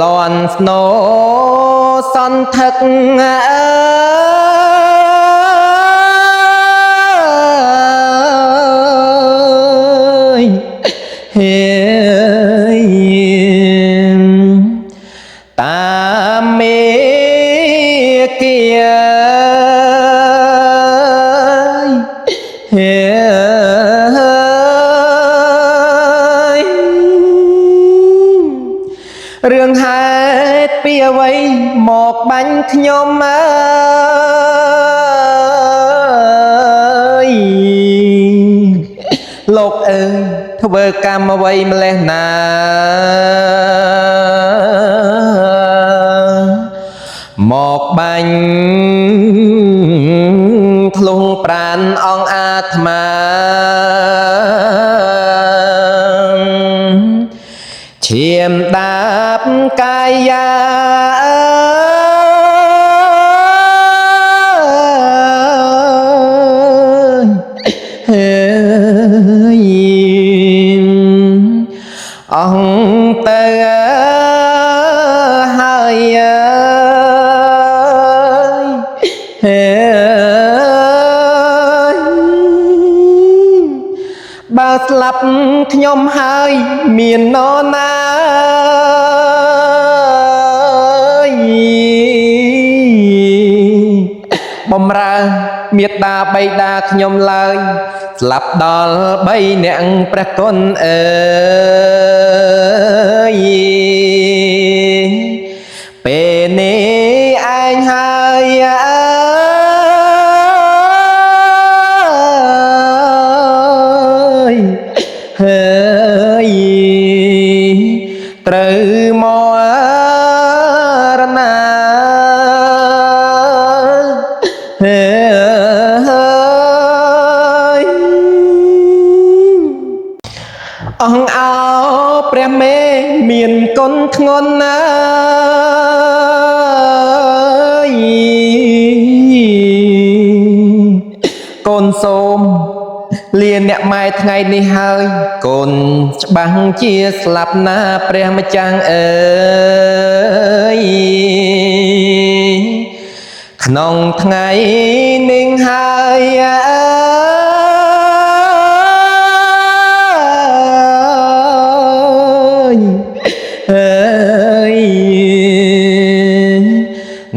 លន់ស្នោសន្ធឹកអើយហេតាមមេគាហេរឿងហេតុពីអ្វីមកបាញ់ខ្ញុំអើយលោកអើយធ្វើកម្មអ្វីម្លេះណាមកបាញ់ធ្លុងប្រានអង្គអាត្មា ឈាមដាបកាយាអើយហើយអង្គទៅហើយអើយហើយបើស្លាប់ខ្ញុំហើយមាននរណាបំរើមេត្តាបៃតាខ្ញុំឡើយស្លាប់ដល់បីអ្នកព្រះគុណអើយពេលនេះឯងហើយអើយហើយត្រូវមរណាហើយអង្គអោព្រះមេមានគុណធ្ងន់ណាយកូនសូមលាអ្នកម៉ែថ្ងៃនេះហើយកូនច្បាស់ជាស្លាប់ណាព្រះម្ចាស់អើយក្នុងថ្ងៃនេះហើយអើយអើយ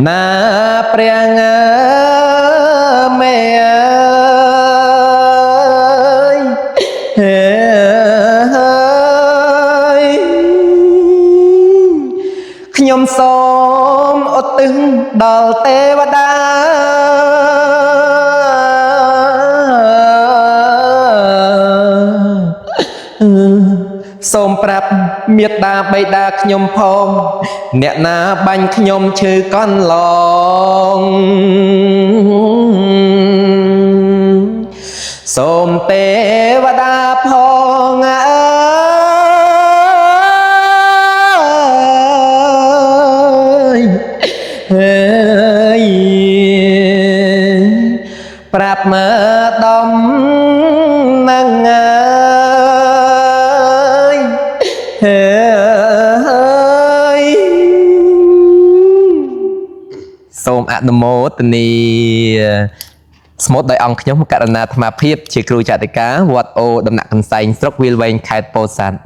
ណាព្រះមេអើយអើយខ្ញុំសូមឧទ្ទិសដល់ទេវតាសូមប្រាប់មេត្តាបិតាខ្ញុំផងអ្នកណាបាញ់ខ្ញុំឈឺកន្លងសូមទេវតាផងអើយហើយប្រាប់មើដំនឹងអើយហើយសូមអនុមោទនាស្មូតដោយអង្គខ្ញុំករណាអាត្មាភាពជាគ្រូចតិកាវត្តអូដំណាក់កន្សែងស្រុកវាលវែងខេត្តពោធិ៍សាត់។